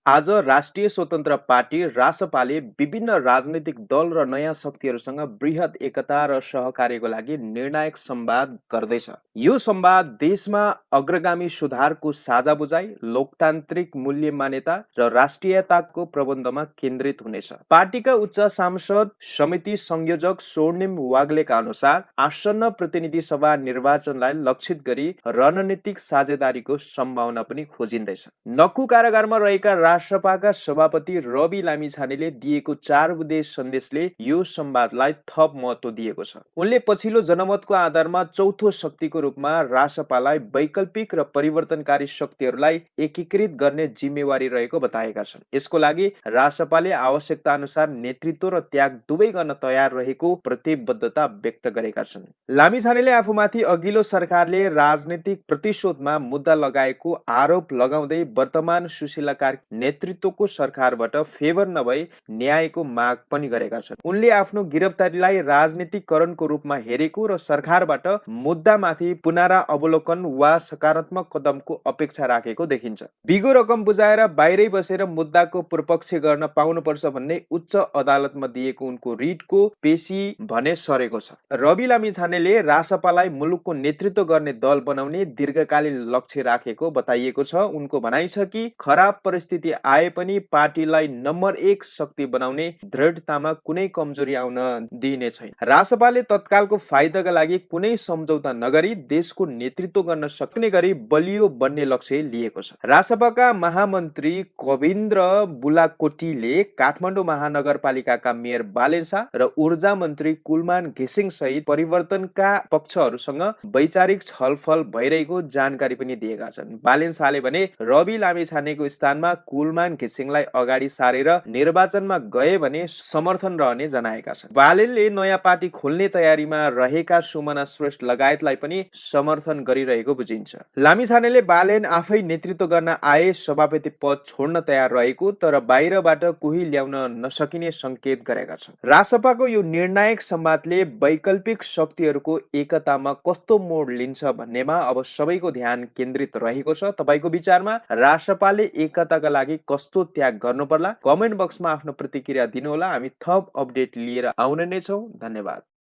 आज राष्ट्रिय स्वतन्त्र पार्टी रासपाले विभिन्न राजनैतिक दल र नयाँ शक्तिहरूसँग बृहत एकता र सहकार्यको लागि निर्णायक संवाद गर्दैछ। यो संवाद देशमा अग्रगामी सुधारको साझा बुझाइ, लोकतान्त्रिक मूल्य मान्यता र राष्ट्रियताको प्रबन्धमा केन्द्रित हुनेछ। पार्टीका उच्च सांसद समिति संयोजक स्वर्णिम वाग्लेका अनुसार आसन्न प्रतिनिधि सभा निर्वाचनलाई लक्षित गरी रणनीतिक साझेदारीको सम्भावना पनि खोजिँदैछ। नक्कु कारागारमा रहेका राष्ट्रपाका सभापति रवि लामिछानेले दिएको 4 बुँदे सन्देशले यो संवादलाई थप महत्त्व दिएको छ। उनले पछिल्लो जनमतको आधारमा चौथो शक्तिको रूपमा रासपालाई वैकल्पिक र परिवर्तनकारी शक्तिहरूलाई एकीकृत गर्ने जिम्मेवारी रहेको बताएका छन्। यसको लागि रासपाले आवश्यकता अनुसार नेतृत्व र त्याग दुवै गर्न तयार रहेको प्रतिबद्धता व्यक्त गरेका छन्। लामिछानेले आफूमाथि अघिल्लो सरकारले राजनीतिक प्रतिशोधमा मुद्दा लगाएको आरोप लगाउँदै वर्तमान सुशीलाकार नेतृत्वको सरकारबाट फेभर नभई न्यायको माग पनि गरेका छन्। उनले आफ्नो गिरफ्तारीलाई राजनीतिकरणको रूपमा हेरेको र सरकारबाट मुद्दामाथि पुनरावलोकन वा सकारात्मक कदमको अपेक्षा राखेको देखिन्छ। बिगो रकम बुझाएर बाहिरै बसेर मुद्दाको पूर्वपक्ष गर्न पाउनुपर्छ भन्ने उच्च अदालतमा दिएको उनको रिटको पेशी भने सरेको छ। रवि लामिछानेले रासपालाई मुलुकको नेतृत्व गर्ने दल बनाउने दीर्घकालीन लक्ष्य राखेको बताइएको छ। उनको भनाइ छ कि खराब परिस्थिति आए पनि पार्टीलाई नम्बर 1 शक्ति बनाउने दृढतामा कुनै कमजोरी आउन दिइने छैन। रासपाले तत्कालको फाइदाका लागि कुनै सम्झौता नगरी देशको नेतृत्व गर्न सक्ने गरी बलियो बन्ने लक्ष्य लिएको छ। रासपाका महामन्त्री कविन्द्र बुलाकोटीले काठमाडौँ महानगरपालिकाका मेयर बालेन शाह र ऊर्जा मन्त्री कुलमान घिसिङ सहित परिवर्तनका पक्षहरूसँग वैचारिक छलफल भइरहेको जानकारी पनि दिएका छन्। बालेन शाहले भने रवि लामिछानेको स्थानमा कुलमान घिसिङलाई अगाडि सारेर निर्वाचनमा गए भने समर्थन रहने जनाएका छन्। बालेनले नयाँ पार्टी खोल्ने तयारीमा रहेका सुमना श्रेष्ठ लगायतलाई पनि समर्थन गरिरहेको बुझिन्छ। लामिछानेले बालेन आफै नेतृत्व गर्न आए सभापति पद छोड्न तयार रहेको तर बाहिरबाट कोही ल्याउन नसकिने संकेत गरेका छन्। रासपाको यो निर्णायक संवादले वैकल्पिक शक्तिहरूको एकतामा कस्तो मोड लिन्छ भन्नेमा अब सबैको ध्यान केन्द्रित रहेको छ। तपाईको विचारमा रासपाले एकताका लागि कस्तो त्याग गर्नु पर्ला? कमेन्ट बक्समा आफ्नो प्रतिक्रिया दिनुहोला। हामी थप अपडेट लिएर आउने नै छौं। धन्यवाद।